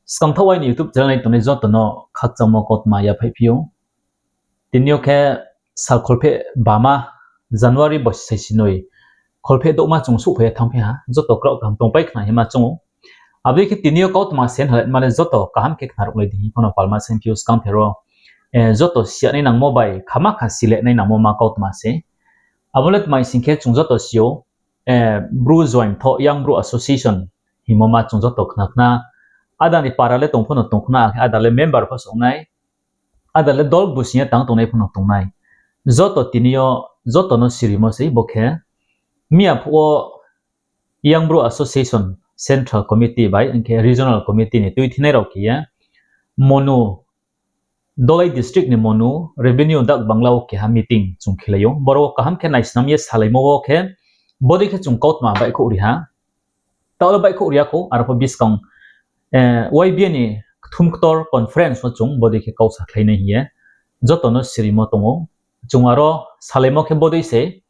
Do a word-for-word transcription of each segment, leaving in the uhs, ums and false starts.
Skangthaoh aini YouTube channel nai tongnai joto no khakchangmo kautma yaphaihphi ou. Tini yo khe sal kholpheh bama, January bosi saisinoi, kholpheh douhma chung souhphai ye thanngphi ha, joto kraoh kaham tongpai khna hima choung ou. Abo dei khe tini yo kautma se nhalai ma le joto kaham khe khnaruhlai di hing phano palma saingphi ou skangther wo. Joto siyanai nangmo bai khamakha silenai nangmo ma kautma se. Abo le tma sing khe chung joto si ou, Bru Joaing Thoh Young Bru Association hingmo ma chung joto khna khna. Ada ni para le tong phano tong khna, akhe ada le member pho se ong nai. Ada le dol busing ye tang tongnai phano tong nai. Joto tini yo, joto no sirimo sei bo khe. Miya phuh wo Young Bru Association Central Committee bai hing khe Regional Committee ni tuithinai rao khe ye Monu, Dholai district ni Monu revenue dak bangla wo keha meeting chung khelai ou. Boro wo kaham khe naisnam ye salaimo wo khe, bodei khe chung kautma baihkhouh ri ha. Taoh le baihkhouh ri ya khou, aro pho buskang, Y B A ni kthum ktor conference wo chung bodei khe kau sakhlai nai hing ye joto no sirimo tong ou. Chung aro salaimo khe bodei se,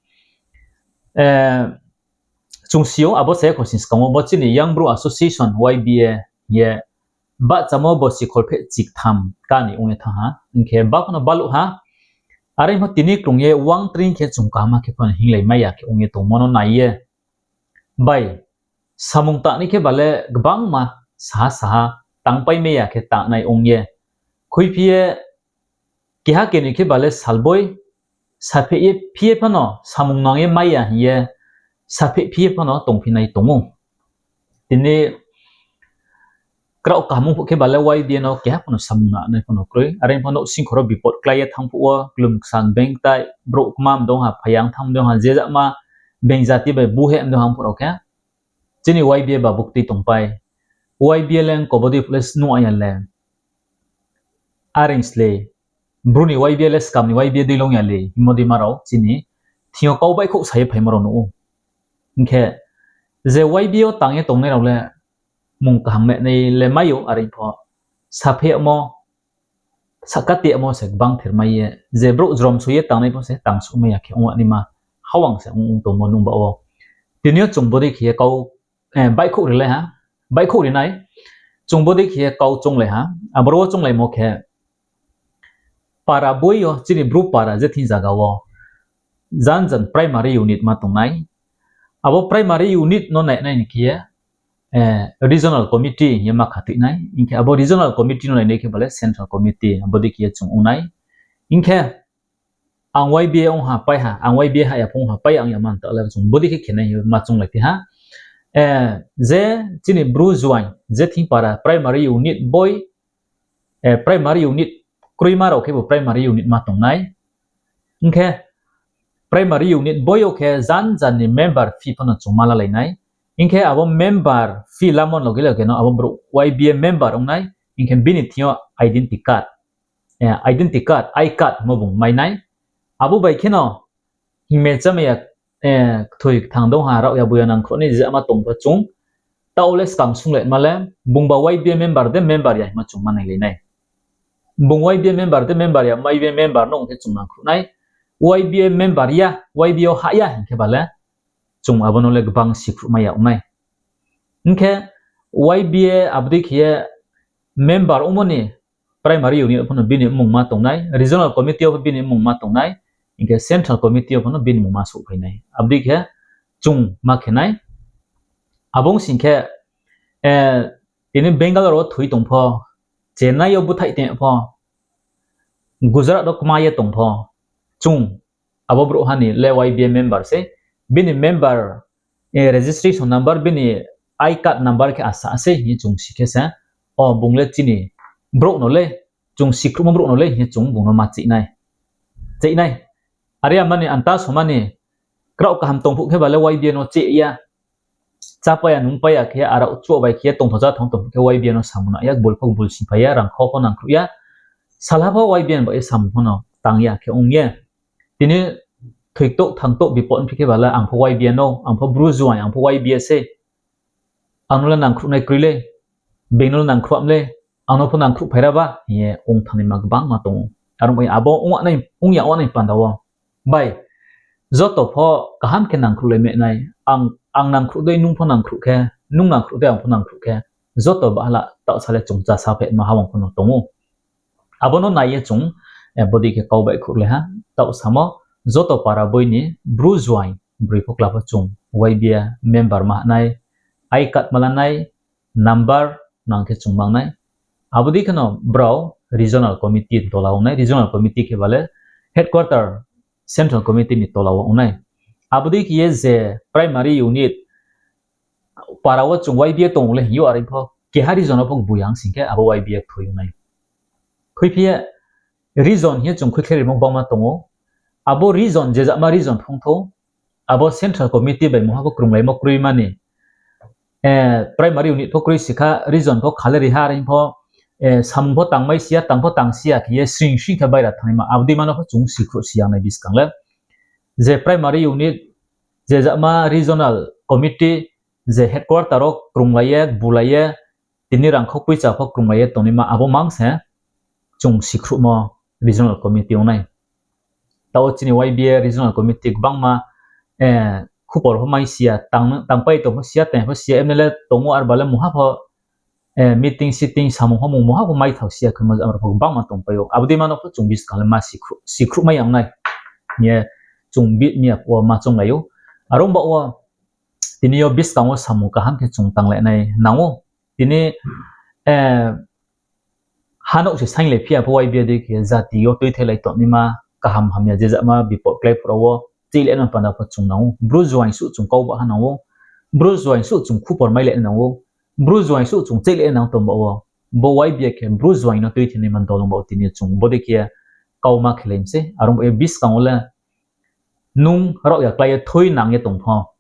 chung si ou, abo se khosning skang wo bo chini Young Bru Association Y B A hing ye bahchamo bosi kholpheh chiktham ka ni ong ye thanng ha. Hing khe ba phano baluh ha. Are pho tini krung ye uang tring khe chung kaham khe phano hinglai mai ya khe ong ye tongmo no nai ye. Bai, samung tangnai khe ba le gbangma saha saha tangpai mai ya khe tangnai ong ye. Khuiphi ye keha kenoi khe ba le salboi, sapheh ye phi ye phano samung nang ye mai ya hing ye, sapheh phi ye phano tongphi nai tong ou. Tini kraoh kaham ong phuh khe ba le Y B A no keha phano samung nangnai phano kroi. Are pho nouhsingkhor wo bipot klái ye thanng phuh wo klum ksa beng tai, brouh kma mdong ha, phayang thanng mdong ha, je jama beng jati bai buheh mdong ha phuh rao khe chini Y B A ba buktui tongpai. Y B A le ong kobodei phuh le nuh ya le. Are slei, Bru ni Y B A le skam ni Y B A dei long ya le hingmo dei ma rao chini thing yo kau baihkhouh sa ye phaimo rao nuh ou. Hing khe je Y B A wo tang ye tongnai rao le mung kaham menai le mai ou, are pho sapheh yagmo, sahka te yagmo se gbang ther mai ye, je brouh jromsoi ye tangnai pho se tangsuh mai ya khe ong ya naima hawang se ong ong tongmo nung ba wo. Tini yo chung bodei khe ye kau, baihkhouh ri lai ha, baihkhouh ri nai, chung bodei khe ye kau chounglai ha. Aboro wo chounglaimo khe, para boi yo chini Bru para je thing zaga wo jan jan primary unit ma tong nai. Abo primary unit no nainai ni khe ye regional committee hing ye ma khathoih nai. Hing khe abo regional committee no nainai khe ba le central committee, abo dei khe ye chung ong nai. Hing khe ang Y B A ong ha pai ha, ang Y B A hah ya pho ong ha pai ya, ang ya man ta le chung bodei khe khe nai hing ye ma chounglai phi ha. Je chini Bru Joaing je thing para primary unit boi, primary unit kroima rao khebu primary unit ma tong nai. Hing khe primary unit boi yo khe jan jan ni member fee phano chung ma lalai nai. Hing khe abo member fee lamo loge loge no abo brouh Y B A member ong nai. Hing khe bini thing yo identity card, I card hingmo bung mai nai. Abo bai kheno hingmai chámai ya, kthoi kthang dong ha, rao ya boi ya nangkhruh nai je ama tong pho chung. Taoh le skang sung le ma le, bung ba Y B A member de member ya hingmo chung ma nailai nai. Bung Y B A member de member ya, Y B A member no ong khe chung nangkhruh nai. Y B A member ya, Y B A wo hah ya hing khe ba le, chung abo no le gbang sikhruh mai ya ong nai. Hing khe Y B A abo dei khe ye member ongmo ni primary unit phano bini mmung ma tong nai, regional committee yo pho bini mmung ma tong nai, hing khe central committee yo phano bini mmung ma souhphai nai. Abo dei khe chung ma khe nai. Abo ong sing khe, tini Bangalore wo thoi tong pho, Chennai yo búthaih tong pho, Gujarat wo kma ye tong pho, chung abo brouhha ni le Y B A member sei, bini member, registration number, bini I card number khe asa sei hing ye chung si khe se, o bung le chini brouh no le, chung sikhruhmo brouh no le hing ye chung bung no ma cheih nai. Cheih nai. Are ya mani anta somani, kraoh kaham tong phuh khe ba le Y B A no cheih ya. Chápai ya nungpai ya khe, arao chuh bai khe tongtho cháthang tong phuh khe Y B A no samung nang ya, gbul pho gbul singphai ya, rangkhau pho nangkhruh ya. Salha pho Y B A ni bai ye samung pho no tang ya khe ong ye. Tini thoitouh thangtouh bipot phi khe ba le ang pho Y B A no, ang pho Bru Juaing, ang pho Y B A sei. Ang no le nangkhruh nai kroi le, being no le nangkhruh am le, ang no pho nangkhruh phaira ba hing ye ong thanngnaima gbangma tong ou. Aro bai abo ong ya ong nai panda wo, bai, joto pho kaham khe nangkhruhlai mai nai. Ang nangkhruh dei nung pho nangkhruh khe, nung nangkhruh dei ang pho nangkhruh khe, joto bahla taohsa le chung chasa phaima hawang pho no tong ou. Abo no nai ye chung, eh, bodei khe kau baihkhouhlai ha, taoh samo, joto para boi ni Bru joaing broi pho kla pho chung Y B A member ma nai, I card ma la nai, number nang khe chung mang nai. Abo dei kheno brao regional committee tola wo ong nai, regional committee khe ba le headquarter central committee ni tola wo ong nai. Abo dei khe ye je primary unit para wo chung Y B A tong le hing ou, are pho keha region wo pho gbu yang sing khe abo Y B A kthoi ong nai. Khuiphi ye region hing ye chung khuikhlai rimo gbangma tong ou. Abo region, je jama region phung thou, abo central committee bai mungha pho krunglaimo kroima ni, eh, primary unit pho kroi si kha, region pho kha le ri ha, are pho, eh, samung pho tangmai si ya, tang pho tang si ya khe ye sring sring khe baira thanngnaima, abo dei ma no pho chung sikhruh si yang nai buskang le. Je primary unit, je jama regional committee, je headquarter wo krunglai ye, bulai ye, tini rangkhou poicha pho krunglai ye tongnaima abo mang se chung sikhruhmo regional committee ong nai. Taoh chini Y B A regional committee gbangma, eh, khupor pho mai si ya, tang, tangpai tong pho si ya, tang pho si ya, M L A tong ou, arba le mungha pho, eh, meeting, sitting, samung hamung mungha pho maithao si ya khe mo jama pho gbangma tongpai ou. Abo dei ma no pho chung buskang le ma sikhruh, sikhruh mai yang nai hing ye chung bit mi ya phuh wo ma chounglai ou. Are ong baoh wo tini yo buskang wo samung kaham khe chung tanglai nai nang ou. Tini, eh, hanouh se sainglai phi ya pho Y B A dei khe jati yo tuithelai tongnaima kaham hamya je jama bipot klái phuh rao wo cheihlenaima panda pho chung nang ou. Bru joaing suh chung kau ba ha nang ou. Bru joaing suh chung khupor mailai nang ou. Bru joaing suh chung cheihlenaima tong baoh wo. Bo Y B A khe Bru joaing no tuithenaima dol ong baoh wo tini chung bodei khe kauma khelai mi sei. Are ong baoh ye buskang wo le nung raohya klái ye thui nang ye tong pho,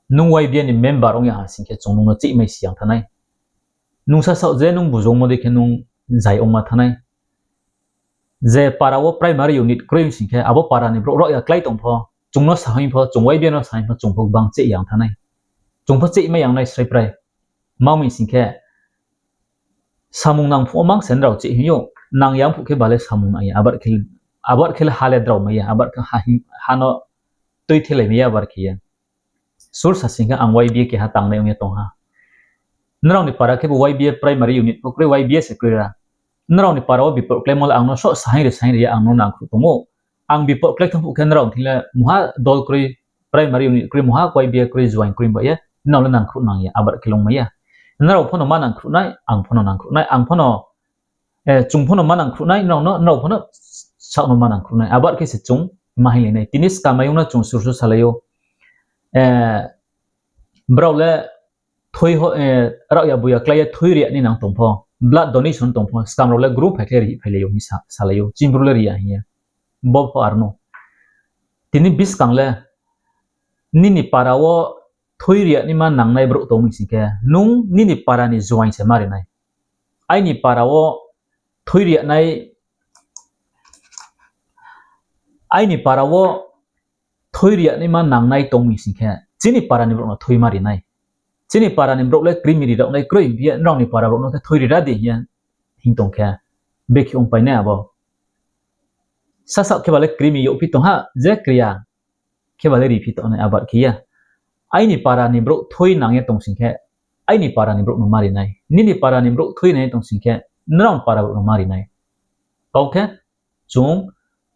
nung Y B A ni member ong ya ha sing khe chung nung no cheihmai si yang thanng nai. Nung sasaoh je nung bujongmo dei khe nung zai ongma thanng nai. Je para wo primary unit kroi sing khe abo para ni brouh raohya klái tong pho, chung no sa hing pho, chung Y B A no sa hing pho, chung pho gbang cheih yang thanng nai. Chung pho cheihmai yang nai srai prai. Ma mi sing khe, samung nang phuh wo mang se nrao cheih hing ou, nang yang phuh khe ba le samung nang ya, abar khe, abar khe le ha le drao mai ya, abar khe ha hing, ha no tuithelai mai ya, abar khe ye. Sur sa sing khe ang Y B A keha tangnai ong ye tong ha. Nrao ni para khe bo Y B A primary unit pho kroi, Y B A se kroi ra. Nrao ni para wo bipot kláimo le ang no soh sa hing ri, sa hing ri ye ang no nangkhruh tong ou. Ang bipot klái thang phuh khe nrao thing le mungha dol kroi, primary unit kroi, mungha Y B A kroi, joaing kroi ba ye, nrao le nangkhruh nang ya, abar khe longmai ya. Nrao pho no ma nangkhruh nai, ang pho no nangkhruh nai, ang pho no, eh, chung pho no ma nangkhruh nai, nrao no, nrao pho no saoh no ma nangkhruh nai, abar khe se chung ma hing lai nai. Tini skam ayong no chung sur sur salai ou. Eh, brao le thui ho, eh, raohya buya klái ye thui ri ya ni nang tong pho, blood donation tong pho, skam rao le group phai khe ri phailai ou hing sa, salai ou, chini Bru le ri ya hing ye. Bo pho aro no. Tini buskang le nini para wo thui ri ya naima nangnai brouh tong mi sing khe, nung nini para ni joaing se ma ri nai. Aini para wo thui ri ya nai, aini para wo thui ri ya naima nangnai tong mi sing khe, chini para ni brouh no thui ma ri nai. Chini para ni brouh le krimi ri rao nai kroi, hing ye nrao ni para brouh no khe thui ri ra di hing ye hing tong khe, bekhe ongpai nai abo. Sasaoh khe ba le krimi youhphi tong ha, je kri ya khe ba le riphi tong nai, abar khe ye. Aini para ni brouh thui nang ye tong sing khe, aini para ni brouh no ma ri nai. Nini para ni brouh thui nang ye tong sing khe, nrao ni para brouh no ma ri nai. Kau khe, chung,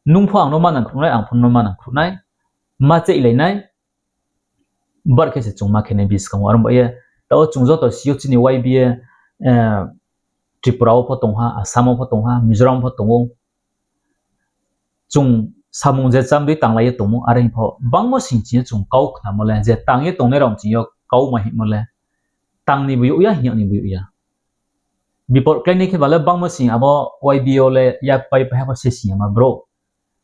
nung pho ang no ma nangkhruh nai, ang pho no ma nangkhruh nai, ma cheihlai nai, bar khe se chung ma khe nai buskang wo. Aro ba ye, taoh chung joto si ou chini Y B A, eh, Tripura wo pho tong ha, Assam wo pho tong ha, Mizoram pho tong ou. Chung samung je cham dei tanglai ye tongmo, are hing pho bangmo sing ching ye chung kau khnamo le, je tang ye tongnai rao ching yo kau ma hingmo le, tang ni bo youh ya, hing ya ni bo youh ya. Bipot klái ni khe ba le bangmo sing abo Y B A le yak pai pai ha pho se sing ya ma brouh.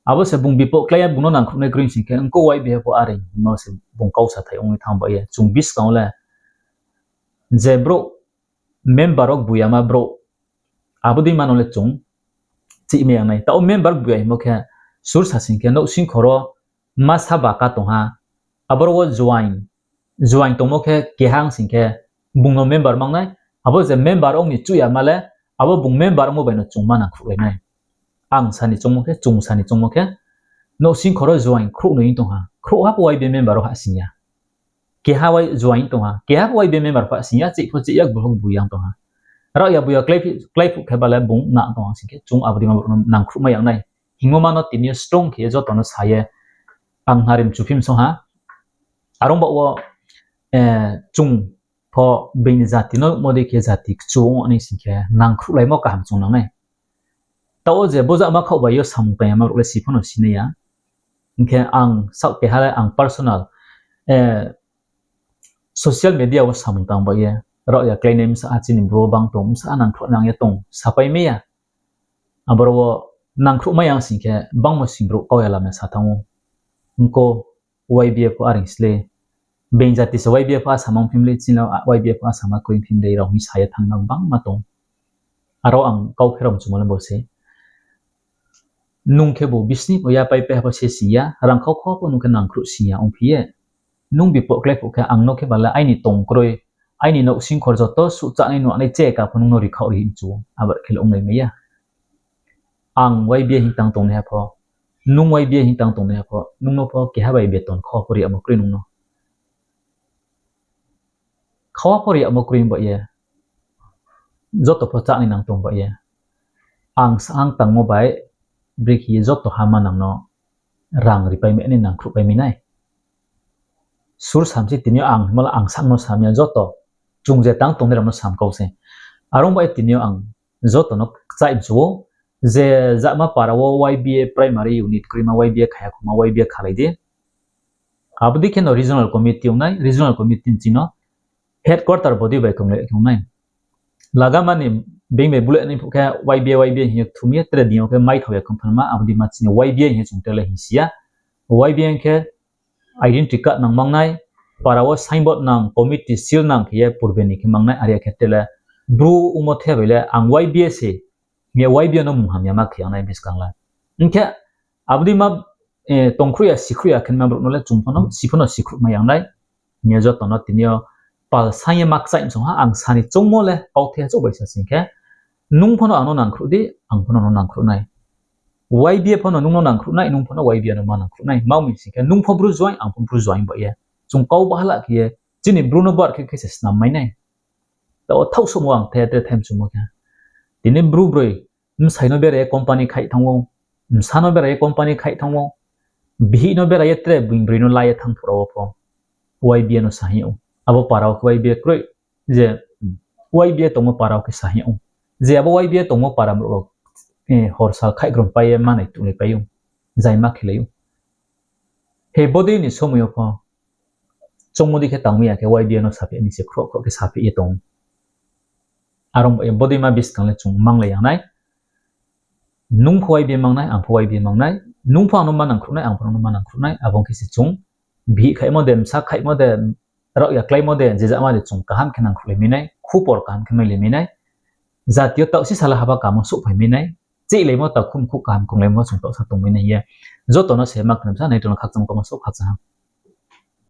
Abo se bung bipot klái ya bung no nangkhruh nai kroi sing khe, ongko Y B A pho are hingmo se bung kau sa thai ong ye thanng ba ye. Chung buskang wo le je brouh member rao buya ma brouh, abo dei ma no le chung cheihmai yang nai. Taoh member buya hingmo khe, sur sa sing khe, nouhsingkhor wo masa baka tong ha, aboro wo joaing, joaing tongmo khe keha ong sing khe, bung no member mang nai, abo je member ong ni chuh ya ma le, abo bung member ongmo bai no chung ma nangkhruhlai nai. Ang sa ni choungmo khe, chung sa ni choungmo khe, nouhsingkhor wo joaing khrouhnoi ong tong ha, khrouhha pho Y B A member wo hahsing ya. keha wai join tong ha, keha pho Y B A member pha sing ya, chih pho chih ya, bu pho bu yang tong ha. Raohya buya klái phi-, klái phuh khe ba le bung nang tong ha sing khe, chung abo dei ma brouh no nangkhruh mai yang nai. Hingmo ma no tini yo strong khe ye joto no sa ye, ang nari mchuphim song ha. Are ong baoh wo, chung pho being ni jati no mo dei khe jati kchu ong nai sing khe, nangkhruhlaimo kaham chung nang nai. Taoh wo je bojama khaoh bai yo samung tang ya ma brouh le si pho no sinai ya. Hing khe ang saoh keha le ang personal, social media wo samung tang bai ye, raohya kláinai bsa ha chini bru wo bang tong, bsa ha nangkhruh nang ye tong, sapai mai ya. Aboro wo nangkhruh mai yang sing khe, bangmo sing brouh kau ya lam ya sa thanng ou. Ongko Y B A pho areing sle. Being jati se Y B A pho asama ongphim le, chini Y B A pho asama kroi phim le, rao hing sa ye thanngma bangma tong. Aro ang kau pherao mchumo le bo se. Nung khe bo bisni pho ya, pai pai ha pho se sing ya, rangkhau kho pho nung khe nangkhruh sing ya ongphi ye. Nung bipot klái phuh khe ang no khe ba le aini tong kroi, aini nouhsingkhor joto suh chánai nuhnai che ka pho nung no rikhaoh ri mchu ou, abo khe le onglai mai ya. Ang Y B A hing tang tongnaiha pho, nung Y B A hing tang tongnaiha pho, nung no pho keha bai beton khaoh pho ri yagmo kroi nung no. Khaoh pho ri yagmo kroi ba ye, joto pho chánai nang tong ba ye. Ang sa ang tangmo bai, brekhe ye joto ha manang no rang ripai mai nai, nangkhruhpai mai nai. Sur sam se tini yo ang himala ang sam no sam ya joto. Chung je tang tongnai rao no sam kau se. Are ong ba ye tini yo ang joto no kchaih mchu ou. Je jama para wo Y B A primary unit kroima Y B A khaya khoma Y B A khalai di. Abo dei khe no regional committee ong nai, regional committee ni chini headquarter body bai krunglai khe ong nai. Lagama ni being bai bulai nai phuh khe Y B A, Y B A hing ye kthum ye tre ding yo khe maithao ya khe phanma, abo dei ma chini Y B A hing ye chung tre le hing si ya. Y B A hing khe identity card nang mang nai, para wo signboard nang, committee seal nang khe ye purbe ni khe mang nai, are ya khe tre le bru ongmo the bai le ang Y B A se, hing ye Y B A no mung hamya ma khe yang nai buskang le. Hing khe abo dei ma tongkhruh ya, sikhruh ya khe ma brouh no le chung pho no, si pho no sikhruh mai yang nai. Hing ye joto no tini yo pal saing ye ma kchaih msong ha, ang sa ni choungmo le kauthai ha chouh bai sa sing khe, nung pho no ang no nangkhruh di, ang pho no nung no nangkhruh nai. Y B A pho no nung no nangkhruh nai, nung pho no Y B A no ma nangkhruh nai. Ma mi sing khe nung pho bru join, ang pho bru join ba ye. Chung kau bahala khe ye, chini bru no bar khe khe se snam mai nai. Taoh thaoh souhmo ang the tre thaim chumo khe. Tini bru broi, bsai no bera ye company khaih thanng ou, bsa no bera ye company khaih thanng ou, bihih no bera ye tre being broi no la ye thanng phuh rao wo pho Y B A no sa hing ou. Abo para wo khe Y B A kroi, je Y B A tongmo para wo khe sa hing ou. Je abo Y B A tongmo para brouh rao, hor sal khaihgrom pai ye manai tunglai pai ou, zaima khelai ou. He bodei ni somoi yo pho, choungmo dei khe tangmi ya khe Y B A no saphi ni se khroh khroh khe saphi ye tong. Are ong ba ye bodei ma buskang le chung manglai yang nai. Nung pho Y B A mang nai, ang pho Y B A mang nai. Nung pho ang no ma nangkhruh nai, ang pho nung no ma nangkhruh nai. Abo ong khe se chung bihih khaihmo de, bsa khaihmo de, raohya kláimo de, je jama de chung kaham khe nangkhruhlai mi nai, khupor kaham khe mailai mi nai. Jati yo taoh sisala haba kaham wo souhphai mi nai. Cheihlaimo takhum khuh kaham krunglaimo chung taoh sa tong mi nai hing ye. Joto no se ma khnam sa nai, joto no khakchangmo kamo souh khakchang ha.